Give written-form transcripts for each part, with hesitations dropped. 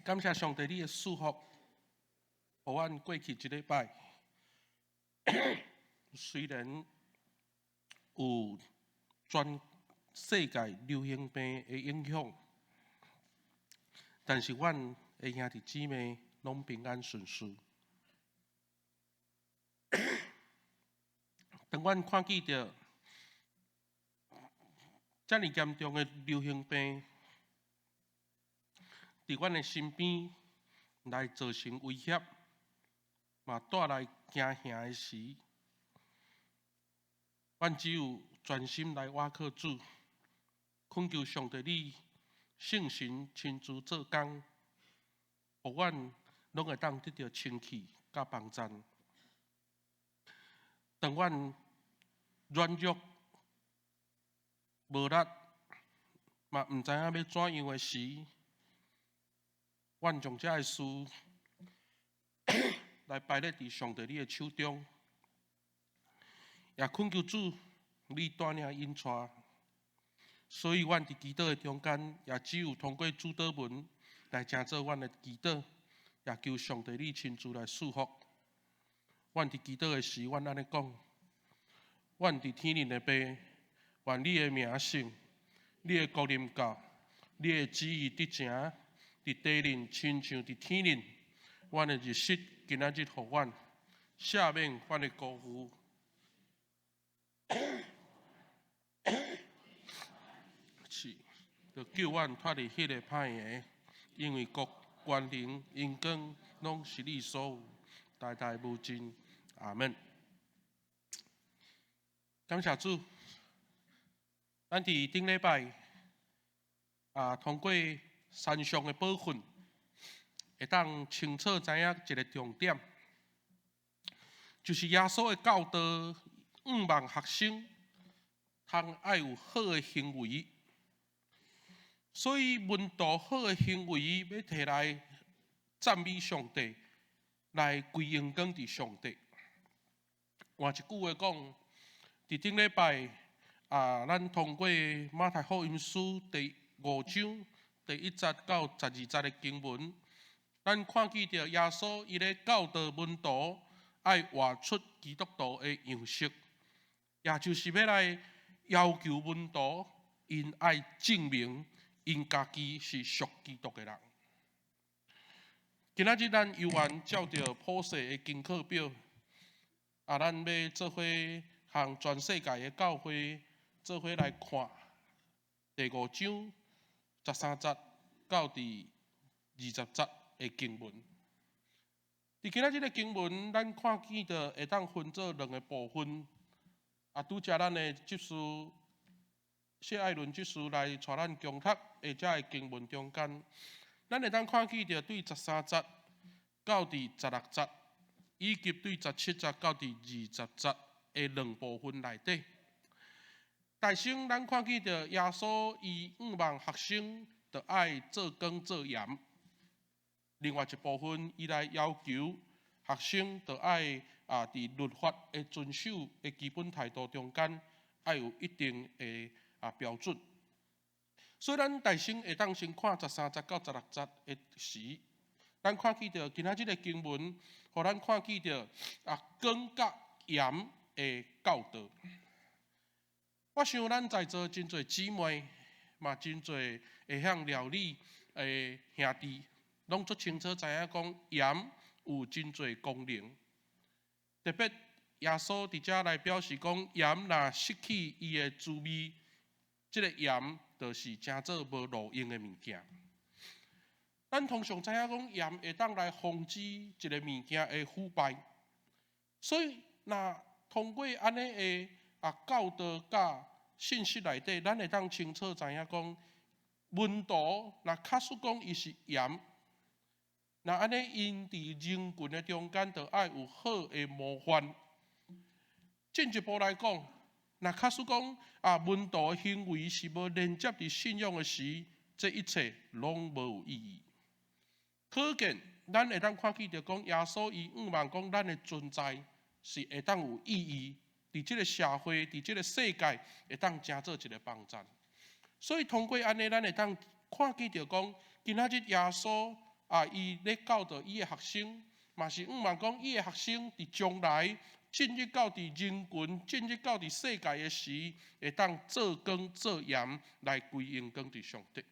感謝上帝你的賜福，予阮過去一禮拜，雖然有全世界流行病的影響，但是阮的兄弟姊妹攏平安順遂。當阮看見著遮爾嚴重的流行病，佇阮的身邊來造成威脅，嘛帶來驚嚇的時，阮只有專心來倚靠主，懇求上帝你聖神親自做工，予阮攏會當得著清氣佮幫贊。當阮軟弱無力，嘛毋知影欲怎樣的時，阮將這个事來擺咧佇上帝你的手中，也懇求主你帶領引帶。所以，阮佇祈禱的中間，也只有通過主禱文來成做阮的祈禱，也求上帝你親自來賜福。阮佇祈禱的時，阮按呢講：阮佇天頂的父，願你的名聖，你的國臨到，你的旨意得成，佇地面親像佇天頂。阮的日食今仔日予阮，赦免阮的辜負。是，著救阮脫離彼个歹的，因為國、權能、榮光，攏是你所有，代代無盡。阿門。感謝主，咱佇頂禮拜啊，通過山上的寶訓，會當清楚知影一个重點，就是耶穌的教導，向望學生通愛有好的行為。所以門徒好的行為，欲提來讚美上帝，來歸榮光佇上帝。換一句話講，佇頂禮拜啊，咱通過馬太福音書第五章第一節到十二節的經文，咱看見著耶穌伊咧教導門徒愛活出基督徒的樣式，也就是欲來要求門徒𪜶愛證明𪜶家己是屬基督的人。今仔日咱猶原照著普世的功課表，啊，咱欲做伙向全世界的教會做伙來看第五章十三節到佇二十節的經文。佇今仔日的經文，咱看見著會當分做兩个部分。啊，拄才咱的執事謝愛倫執事來帶咱共讀的這个經文中間，咱會當看見著對十三節到佇十六節，以及對十七節到佇二十節的兩部分內底。大先，咱看見著耶穌伊向望學生，著愛做光做鹽。另外一部分，伊來要求學生著愛啊，佇律法的遵守的基本態度中間，愛有一定的啊標準。所以，咱大先會當先看十三節到十六節的時，咱看見著今仔日的經文，予咱看見著啊光佮鹽的教導。我想咱在座真濟姊妹，嘛真濟會曉料理的兄弟，攏足清楚知影講鹽有真濟功能。特別耶穌佇遮來表示講，鹽若失去伊的滋味，這个鹽就是成做無路用的物件。咱通常知影講鹽會當來防止一个物件的腐敗，所以若通過按呢的啊教導佮信息內底，咱會當清楚知影講，門徒若假使講伊是鹽，若按呢𪜶佇人群的中間，著愛有好的模範。進一步來講，若假使講啊門徒的行為是無連接佇信仰的時，這一切攏無有意義。可見，咱會當看見著講，耶穌伊向望講，咱的存在是會當有意義，佇這个社會，佇這个世界，會當成做一个幫贊。所以通過按呢，咱會當看見著講，今仔日耶穌啊，伊咧教導伊的學生，嘛是向望講伊的學生佇將來進入到佇人群、進入到佇世界的時，會當做光做鹽來歸榮光佇上帝。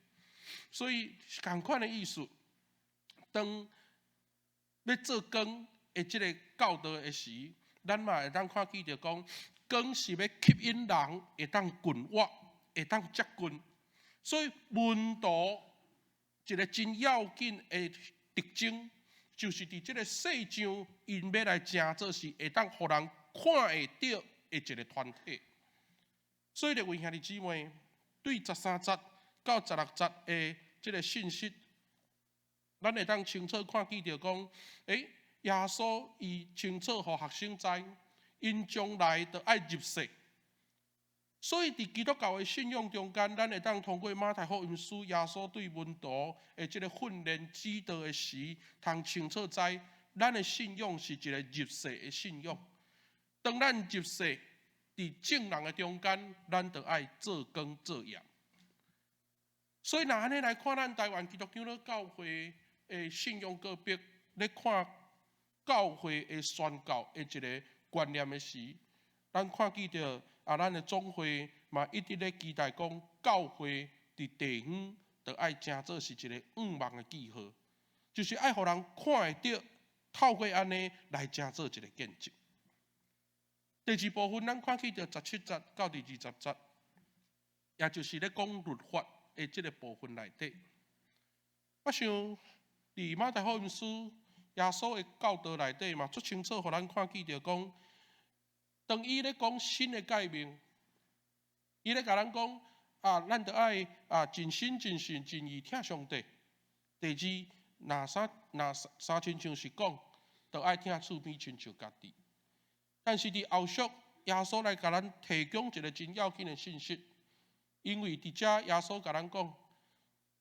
所以仝款的意思，當欲做光的這个教導的時，咱嘛會當看見著講，光是欲吸引人，會當近我，會當接近。所以門徒一个真要緊的特徵，就是佇這个世上，𪜶欲來成做是會當予人看會著的一个團體。所以，各位兄弟姊妹，對13節到16節的這个信息，咱會當清楚看見著講，耶穌伊清楚予學生知，𪜶將來著愛入世。所以，佇基督教的信仰中間，咱會當通過馬太福音書耶穌對門徒的這个訓練指導的時，通清楚知，咱的信仰是一个入世的信仰。當咱入世，佇眾人的中間，咱著愛做光做鹽。所以，若按呢來看，咱台灣基督長老教會的信仰告白，咧看教會的宣教的一个觀念的時，咱看見著啊，咱的總會嘛一直咧期待講，教會佇地方著愛成做是一个向望的記號，就是愛予人看會著，透過按呢來成做一个見證。第二部分，咱看見著17節到二十節，也就是咧講律法的這个部分內底。我想，佇馬太福音書耶穌的教導內底嘛，足清楚，予咱看見著講，當伊咧講新的誡命，伊咧共咱講啊，咱著愛啊盡心盡性盡意疼上帝。第二，若啥若啥親像是講，著愛疼厝邊親像家己。但是佇後續，耶穌來共咱提供一个真要緊的信息，因為佇遮耶穌共咱講，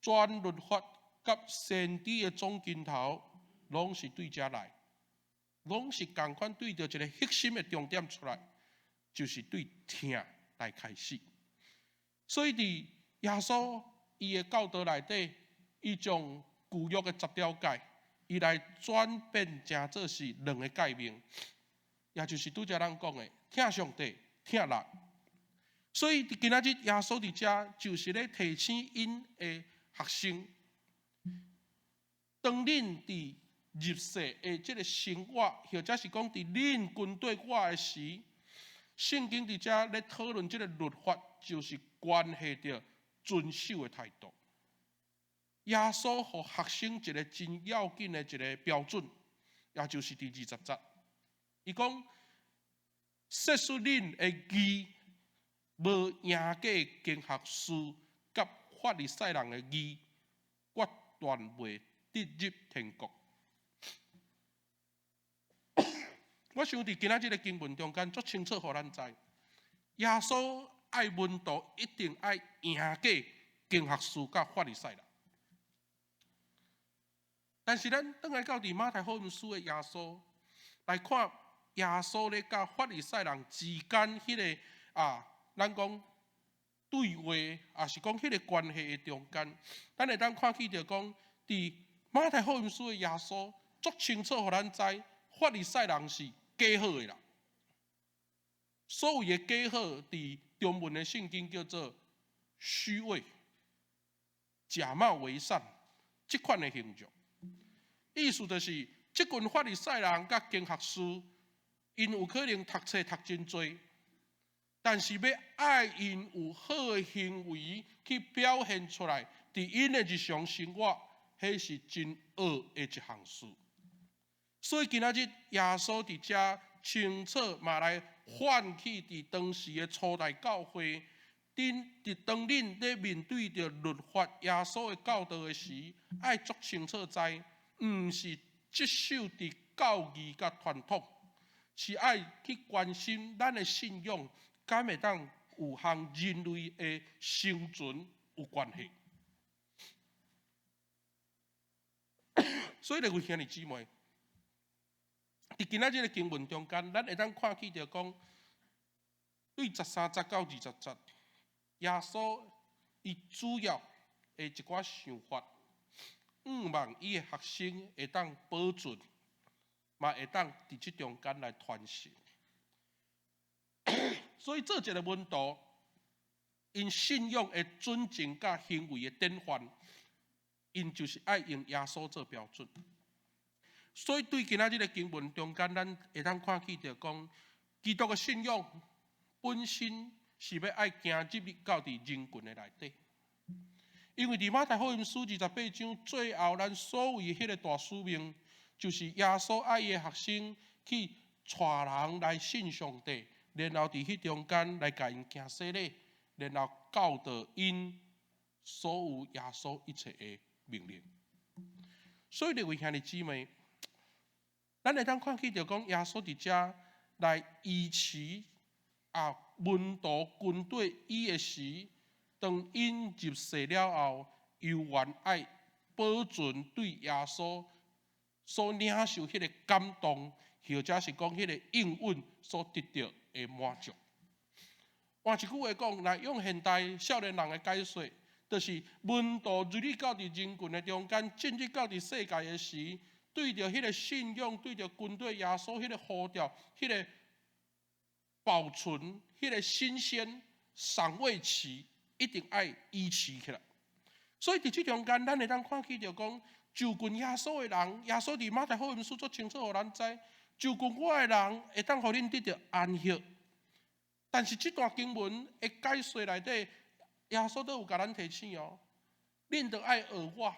全律法佮先知的總鏡頭，攏是對遮來，攏是仝款對著一个核心的重點出來，就是對疼來開始。所以佇耶穌伊的教導內底，伊將舊約的十條誡，伊來轉變成做是兩个誡命，也就是拄才咱講的疼上帝、疼人。所以佇今仔日耶穌佇遮就是咧提醒𪜶的學生，當恁佇入世的這个生活，或者是講佇恁跟綴我的時，聖經佇遮咧討論這个律法，就是關係著遵守的態度。耶穌予學生一个真要緊的一个標準，也就是佇20節，伊講：設使恁的義無贏過經學士佮法利賽人的義，決斷袂得入天國。我想佇今仔這个經文中間，足清楚予咱知，耶穌愛門徒一定愛贏過經學士佮法利賽人。但是咱轉來到佇馬太福音書的耶穌來看，耶穌咧佮法利賽人之間彼个啊，咱講對話，抑是講彼个關係的中間，咱會當看見著講，佇馬太福音書的耶穌足清楚予咱知，法利賽人是假好的人。所謂的假好，佇中文的聖經叫做虛偽、假冒為善，這款的形象。意思就是，這群法利賽人佮經學士，𪜶有可能讀冊讀真濟，但是欲愛𪜶有好的行為去表現出來，佇𪜶的日常生活，彼是真惡的一項事。所以今仔日耶穌佇遮清楚嘛來喚起佇當時的初代教會，恁佇當恁咧面對著律法耶穌的教導的時，愛足清楚知，毋是執守佇教義佮傳統，是愛去關心咱的信仰，敢會當有和人類的生存有關係。所以，各位兄弟姊妹，佇今仔這个經文中間，咱會當看見著講，對13節到20節，耶穌伊主要的一寡想法，向望伊的學生會當保存，嘛會當佇這中間來傳承。所以做一个門徒，𪜶信仰的純正佮行為的典範，𪜶就是愛用耶穌做標準。所以對今仔日的經文中間，咱會當看見著講，基督的信仰本身是欲愛行入去到佇人群的內底。因為佇馬太福音書28章最後，咱所謂彼个大使命，就是耶穌愛伊的學生去帶人來信上帝，然後佇彼中間來共𪜶行洗禮，然後教導𪜶所有耶穌一切的命令。所以，各位兄弟姊妹，咱會當看見著講，耶穌佇遮來維持門徒跟綴伊的時，當𪜶入世了後，猶原愛保存對耶穌所領受彼个感動，或者是講彼个應允所得著的滿足。換一句話講，若用現代少年人的解說，就是門徒入去到佇人群的中間，進入到佇世界的時，對著彼个信仰，對著跟綴耶穌彼个呼召，彼个保存，彼个新鮮尚未遲，一定愛維持起來。所以佇這中間，咱會當看見著講，就近耶穌的人，耶穌佇馬太福音書足清楚予咱知，就近我的人會當予恁得著安息。但是這段經文的解說內底，耶穌都有共咱提醒哦，恁著愛學我，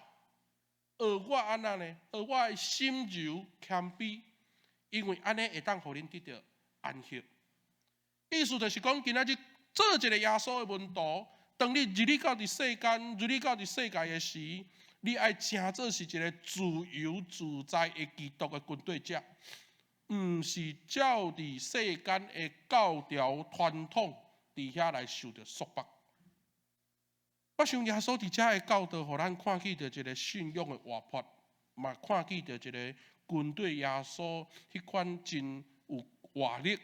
學我按怎呢？學我的心柔謙卑，因為按呢會當予恁得著安息。意思就是講，今仔日做一个耶穌的門徒，當你入去到佇世間，入去到佇世界的時，你愛成做是一个自由自在的基督的跟綴者，毋是照佇世間的教條傳統佇遐來受著束縛。我想耶穌佇遮的教導，予咱看見著一个信仰的活潑，嘛看見著一个跟綴耶穌彼款真有活力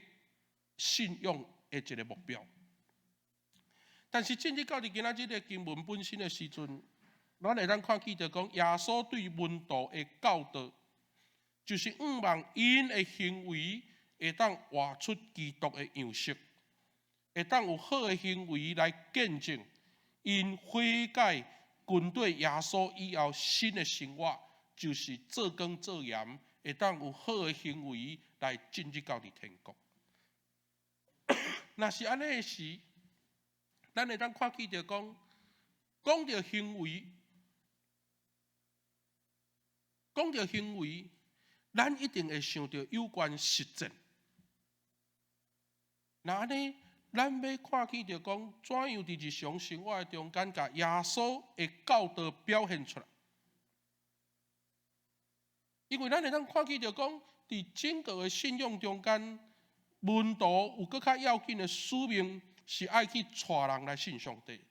信仰的一个目標。但是進入到佇今仔日的經文本身的時陣，咱會當看見著講，耶穌對門徒的教導，就是向望𪜶的行為會當活出基督的樣式，會當有好的行為來見證𪜶悔改跟綴耶穌以後新的生活，就是做光做鹽，會當有好的行為來進入到佇天國。若是按呢的時，咱會當看見著講，講著行為，講著行為，咱一定會想著有關實踐。若按呢，咱欲看見著講，怎樣佇日常生活的中間，共耶穌的教導表現出來。因為咱會當看見著講，佇整個的信仰中間，門徒有閣較要緊的使命，是愛去帶人來信上帝，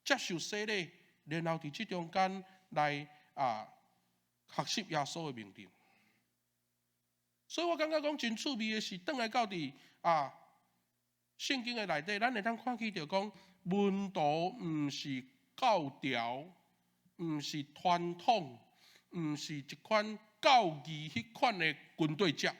接受洗禮，然後佇這中間來學習耶穌的命令。所以我感覺講真趣味的是，轉來到佇聖經的內底，咱會當看見著講，門徒毋是教條，毋是傳統，毋是一款教義彼款的跟綴者。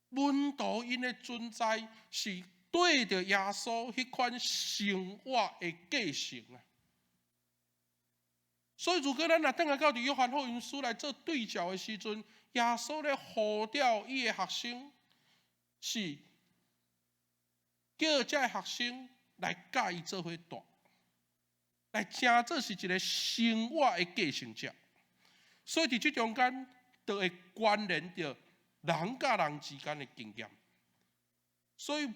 門徒𪜶的存在是對著耶穌彼款生活的繼承啊。所以，如果咱若轉來到佇約翰福音書來做對照的時陣，耶穌咧呼召伊的學生，是叫這个學生來佮伊做伙蹛，來成做是一个生活的繼承者。所以佇這中間，就會關聯著人佮人之間的經驗。所以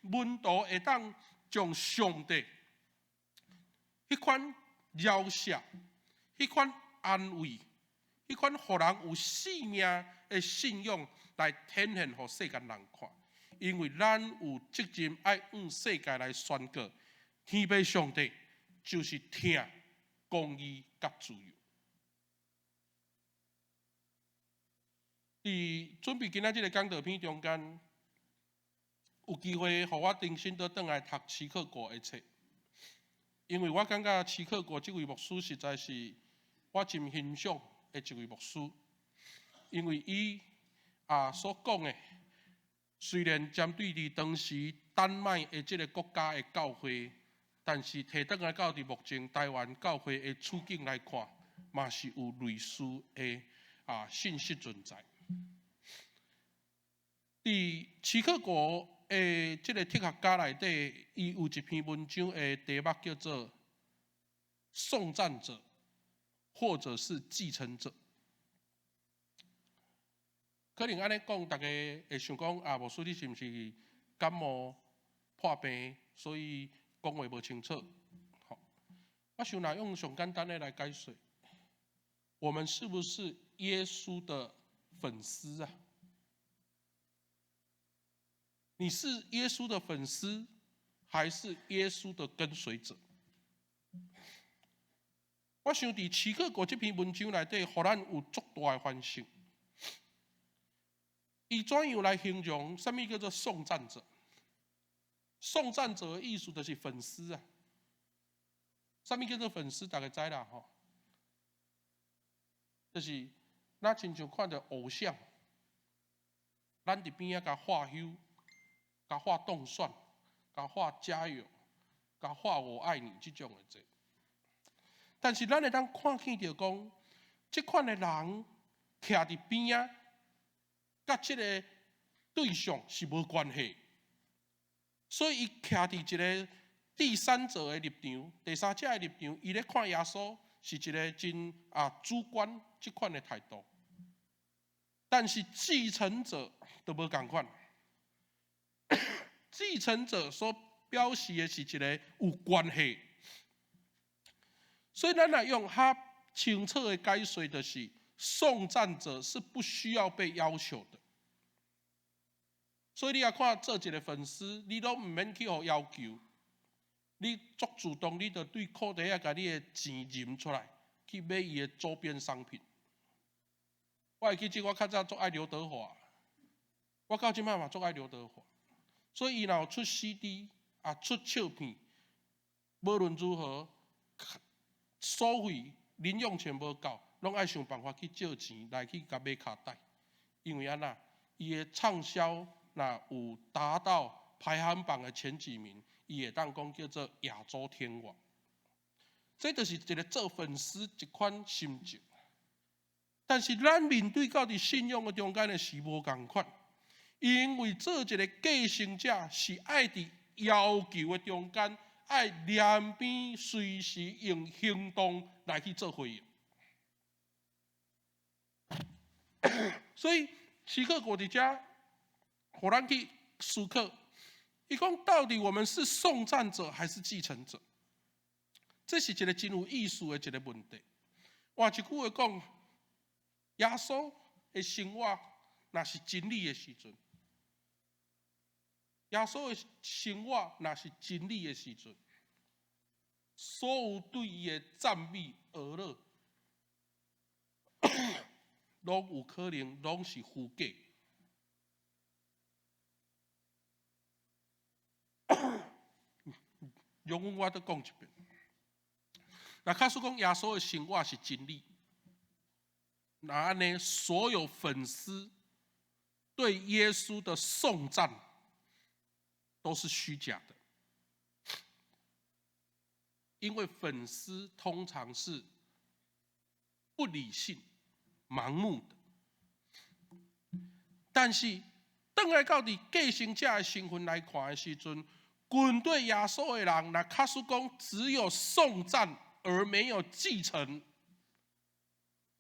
門徒會當將上帝彼款饒赦、彼款安慰、彼款予人有生命的信仰來展現予世間人看。因為咱有責任愛向世界來宣告，天父上帝就是疼、公義佮自由。佇準備今仔這个講道片中間，有機會予我重新倒轉來讀齊克果的冊。因為我感覺齊克果這位牧師實在是我真欣賞的一位牧師，因為伊所講的，雖然針對佇當時丹麥的這個國家的教會，但是提轉來到佇目前台灣教會的處境來看，嘛是有類似的信息存在。佇齊克果的這個哲學家內底，伊有一篇文章的題目叫做《頌讚者》或者是繼承者。可能按呢講，大家會想講啊，牧師你是毋是感冒破病，所以講話無清楚？好，我想若用上簡單的來解說，我們是不是耶穌的粉絲啊？你是耶穌的粉絲，還是耶穌的跟隨者？我想佇齊克果這篇文章內底，予咱有足大的反省。伊怎樣來形容啥物叫做頌讚者？頌讚者的意思就是粉絲啊。啥物叫做粉絲？大家知啦吼，就是咱親像看著偶像，咱佇邊仔共畫休，共畫凍蒜，共畫加油，共畫我愛你這種的這。但是咱會當看見著講，這款的人徛佇邊仔，佮這个對象是無關係，所以伊徛佇一个第三者的立場，第三者的立場，伊咧看耶穌是一个真主觀這款的態度。但是繼承者都無仝款，繼承者所表示的是一个有關係，所以咱若用較清楚的解說，就是頌讚者是不需要被要求的。所以你若看做一个粉絲，你攏毋免去予要求，你足主動，你就對褲袋仔共你的錢揄出來，去買伊的周邊商品。我會記得我較早足愛劉德華，我到這擺嘛足愛劉德華，所以伊若有出 CD 出唱片，無論如何，收費零用錢無夠，攏愛想辦法去借錢來去共買卡帶，因為按怎，伊的暢銷若有達到排行榜的前幾名，伊會當講叫做亞洲天王。這就是一个做粉絲一款心情。但是咱面對到佇信仰的中間的是無仝款，因為做一个繼承者是愛佇要求的中間，愛兩邊隨時用行動來去做回應。所以齊克果佇遮，予咱去思考，伊講到底我們是頌讚者還是繼承者？這是一个真有意思的一个問題。換一句話講，耶穌的生活若是真理的時陣，耶穌的生活若是真理的時陣，所有對伊的讚美、呵咾，攏有可能攏是虛假。容阮我閣講一遍。若假使講耶穌的生活是真理，那按呢，所有粉絲對耶穌的頌讚都是虛假的，因為粉絲通常是不理性、盲目的。但是，轉來到佇繼承者的身份來看的時陣，跟對耶穌的人，若假使講只有頌讚而沒有繼承，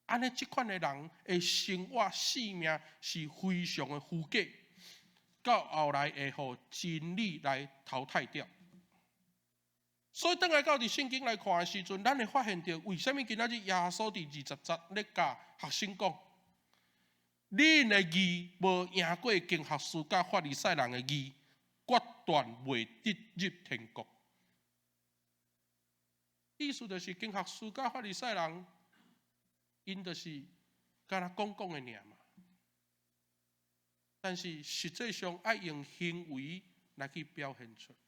按呢，這款的人的生活性命是非常的虛假，到後來會予真理來淘汰掉。所以，轉來到佇聖經來看的時陣，咱會發現著為啥物今仔日耶穌佇20節咧共學生講，恁的義無贏過經學師佮法利賽人的義，決斷袂得入天國。意思就是經學師佮法利賽人，𪜶就是干焦講講的爾嘛。但是實際上愛用行為來去表現出來。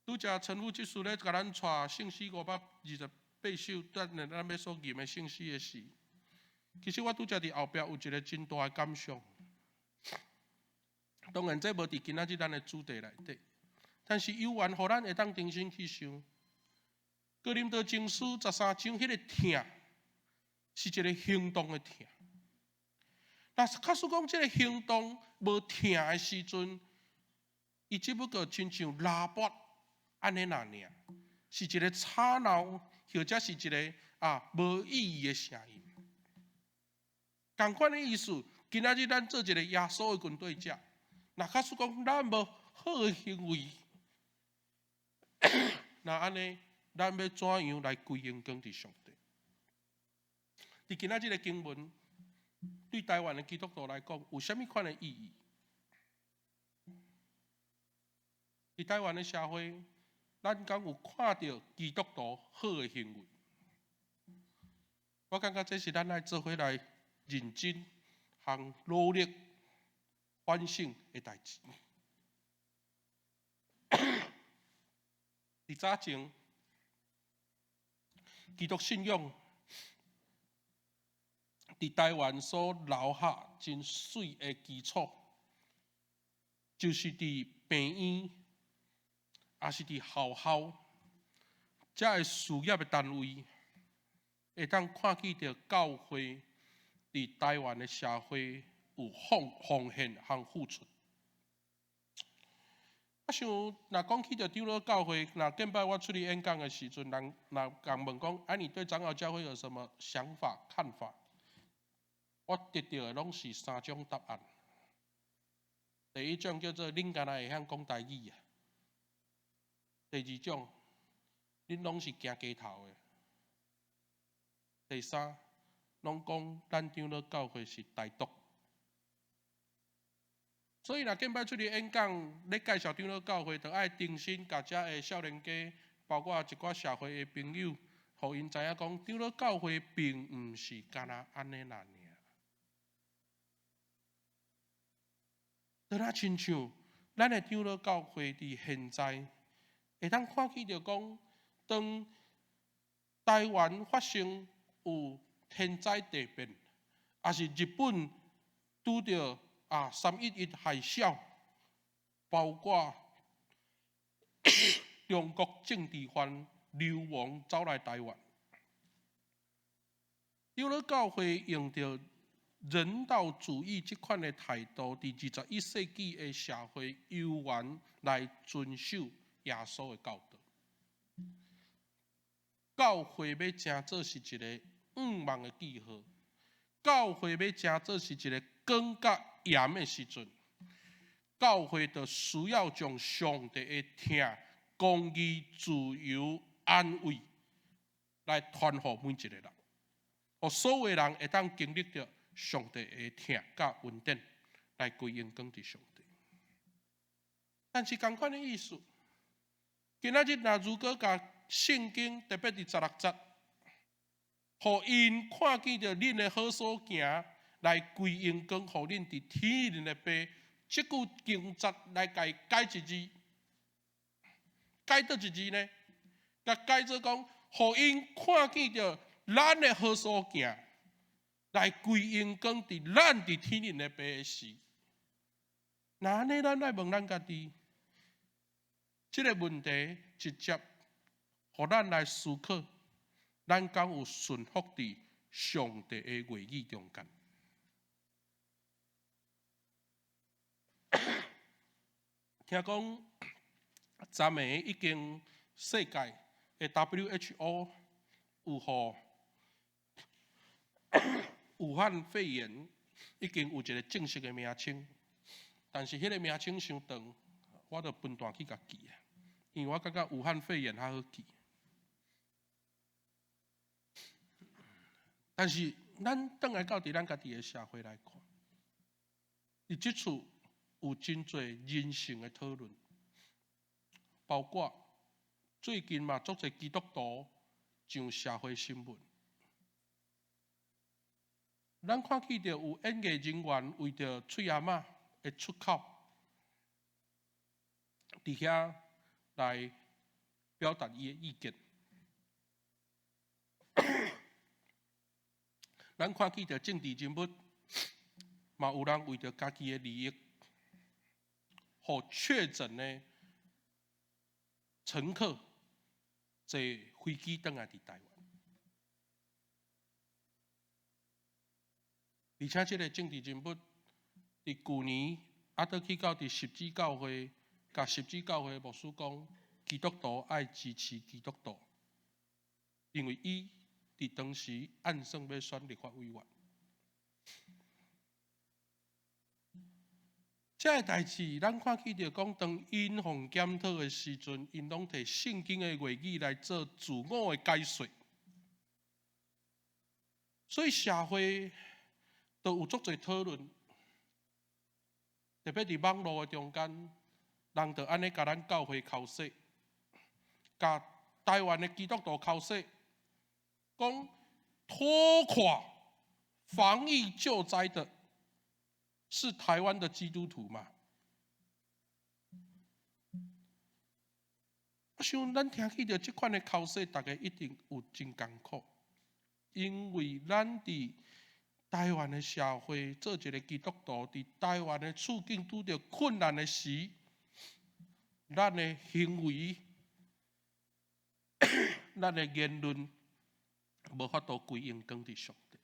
拄才陳副執事咧共咱帶聖詩528首，等下咱欲所吟的聖詩的時，其實我拄才佇後壁有一個真大的感想。當然，這無佇今仔日咱的主題內底，但是猶原予咱會當重新去想。哥林多前書13章，彼個疼是一個行動的疼。若是假使講這個行動無疼的時陣，伊只不過親像喇叭按呢爾爾，是一個吵鬧，或者是一個無意義的聲音。仝款的意思，今仔日咱做一個耶穌的跟隨者，若假使講咱無好的行為，那按呢，咱欲怎樣來歸榮光佇上帝？佇今仔這個經文，對台灣的基督徒來講，有啥物款的意義？佇台灣的社會，咱敢有看著基督徒好的行為？我感覺這是咱愛做伙來認真和努力反省的代誌。佇早前，基督信仰佇台灣所留下真媠的基礎，就是佇病院，抑是佇學校，這个事業的單位，會當看見著教會佇台灣的社會有奉獻和付出。我想，若講起著長老教會，若頂擺我出去演講的時陣，人若共問講，啊，你對長老教會有什麼想法、看法？我得著的攏是三種答案。第一種叫做恁敢若會曉講台語啊。第二種，恁攏是行街頭的。第三，攏講咱長老教會是台獨。所以若頂擺出去演講，咧介紹長老教會，就愛重新共遮的少年家，包括一寡社會的朋友，予𪜶知影講，長老教會並毋是干焦按呢爾爾。就若親像咱的長老教會佇現在，會當看見著講，當台灣發生有天災地變，抑是日本拄著3·11海嘯，包括中國政治犯流亡走來台灣，長老教會用著人道主義這款的態度，佇21世紀的社會，猶原來遵守耶穌的教導。教會欲成做是一个向望的記號，教會欲成做是一个光佮鹽的時陣，教會就需要將上帝的疼、公義、自由、安慰來傳予每一個人，予所有人會當經歷著上帝的疼佮恩典，來歸榮光佇上帝。但是仝款的意思，今仔日若如果共聖經特別佇16節，予𪜶看見著恁的好所行，來歸榮光予恁佇天靈的父，這句經節來共伊改一字，改佗一字呢？共改做講，予𪜶看見著咱的好所行，來歸榮光佇咱佇天靈的父的時，若按呢，咱來問咱家己，這个問題直接予咱來思考，咱敢有順服佇上帝的話語中間？聽講，昨暝已經世界的 WHO 有予武漢肺炎已經有一个正式的名稱，但是彼个名稱傷長，我就分段去共記啊，因為我感覺武漢肺炎較好記。但是咱轉來到佇咱家己的社會來看，佇這次有真濟人性的討論，包括最近嘛，足濟基督徒上社會新聞。咱看見著有演藝人員為著喙罨仔的出口，佇遐來表達伊的意見。咱看見著政治人物，嘛有人為著家己的利益，予確診的乘客坐飛機轉來佇台灣，而且這个政治人物佇舊年猶閣去到佇十字教會，共十字教會牧師講，基督徒愛支持基督徒，因為伊佇當時按算欲選立法委員。這个代誌，咱看見著講，當𪜶予檢討的時陣，𪜶攏提聖經的話語來做自我的解說，所以社會都有足濟討論，特別佇網路的中間，人就按呢共咱教會剾洗，共台灣的基督徒剾洗，講拖垮防疫救災的是台灣的基督徒嗎？我想咱聽起著這款的剾洗，大家一定有真艱苦，因為咱佇台灣的社會做一个基督徒，佇台灣的處境拄著困難的時，咱的行為、咱的言論，無法度歸榮光佇上帝。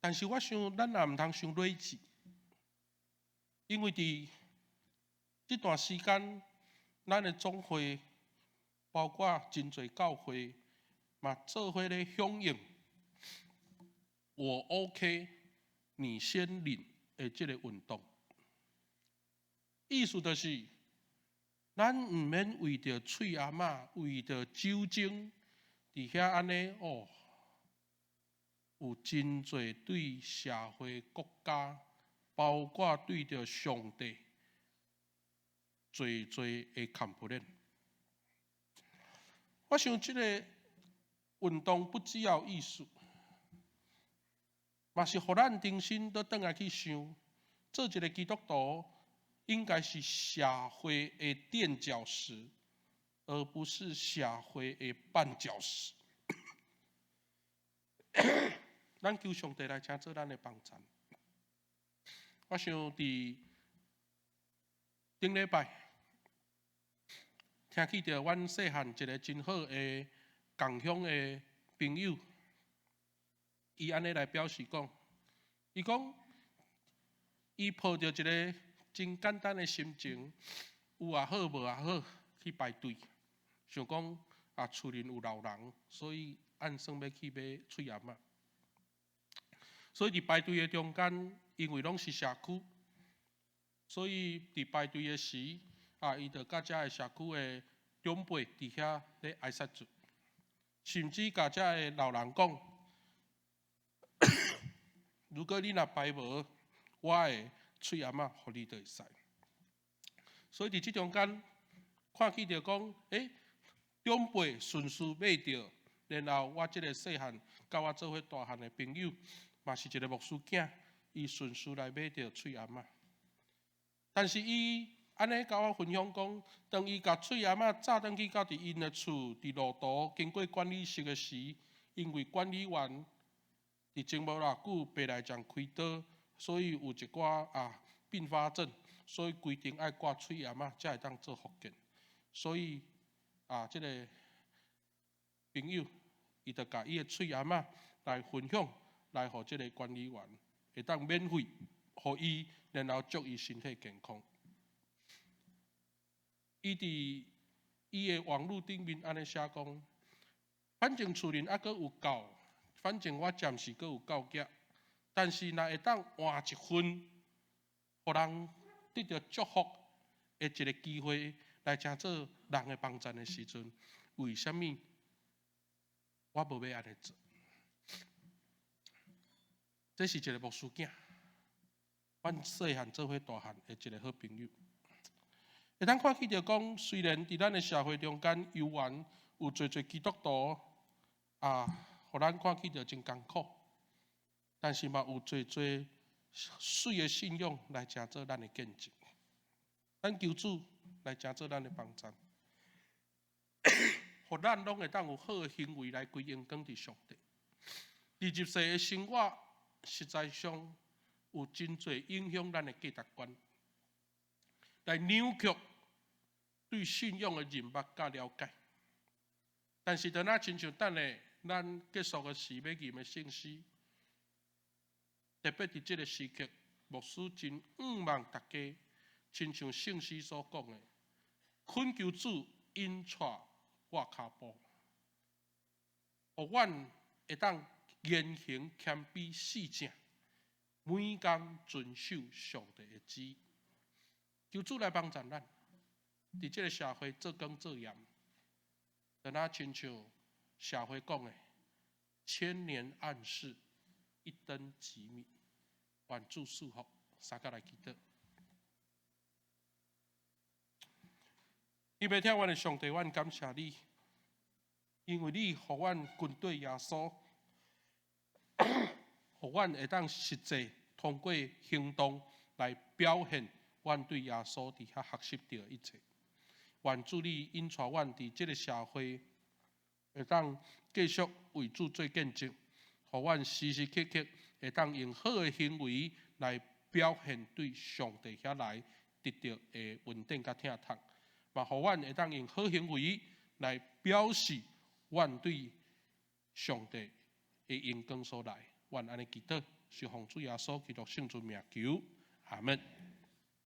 但是我想，咱也毋通傷理智，因為佇這段時間，咱的總會，包括真濟教會，嘛做伙咧響應。我 OK，你先領的這个運動，意思就是，咱毋免為著喙罨仔，為著酒精，佇遐按呢哦。有真濟對社會、國家，包括對著上帝，濟濟的 complain。我想這个運動不只有意思，嘛是予咱重新閣轉來去想，做一个基督徒應該是社會的墊腳石，而不是社會的絆腳石。咱求上帝來請做咱的幫贊。我想佇頂禮拜聽起著阮細漢一个真好的共鄉的朋友，伊按呢來表示講，伊講伊抱著一个真簡單的心情，有也好，無也好，去排隊，想講啊厝裡有老人，所以按算欲去買喙罨仔。所以佇排隊的中間，因為攏是社區，所以佇排隊的時，啊，伊就佮遮个社區的長輩佇遐咧挨殺住，甚至共遮个老人講：如果你若排無，我的喙罨仔予你就會使。所以佇這中間看見著講，長輩順序買著，然後我這个細漢佮我做伙大漢的朋友，嘛是一个牧師囝，伊順序來買著喙罨仔。但是伊按呢共我分享講，當伊共喙罨仔紮轉去到佇𪜶的厝，佇路途經過管理室的時，因為管理員佇前無偌久白內障開刀，所以有一寡啊併發症，所以規定愛掛喙罨仔才會當做復健。所以啊，這个朋友伊就共伊的喙罨仔來分享，來予這个管理員會當免費予伊，然後祝伊身體健康。伊佇伊的網路頂面按呢寫講，反正厝裡猶閣有夠，反正我暫時閣有夠額，但是若會當換一份，予人得著祝福的一个機會來成做人的幫贊的時陣，為啥物我無欲按呢做？這是一个牧師囝，阮細漢做伙大漢的一个好朋友。會當看見著講，雖然佇咱的社會中間，猶原有濟濟基督徒啊，予咱看見著真艱苦，但是嘛有濟濟媠的信仰來成做咱的見證。咱求主來來成做咱的幫贊，予咱攏會當有好的行為來歸榮光佇上帝。佇入世的生活，實在上有真濟影響咱的價值觀，來扭曲對信仰的認捌佮了解。但是，當咱親像等下咱結束的時欲吟的聖詩，特別佇這个時刻，牧師真向望大家，親像聖詩所講的，懇求主引帶我跤步，予阮會當言行謙卑四正，每工遵守上帝的旨意。求主來幫助咱，佇這个社會做光做鹽，就若親像社會講的，千年暗示，一燈即明。願主賜福，三佮來祈禱。伊欲疼阮的上帝，阮感謝你，因為你予阮跟綴耶穌，予阮會當實際通過行動來表現阮對耶穌佇遐學習著的一切。願主你引帶阮佇這个社會，會當繼續為主做見證，予阮時時刻刻會當用好的行為來表現對上帝遐來得著的恩典佮疼痛，嘛予阮會當用好行為來表示阮對上帝的榮光所來。阮按呢祈禱，是奉主耶穌基督聖尊名求，阿門。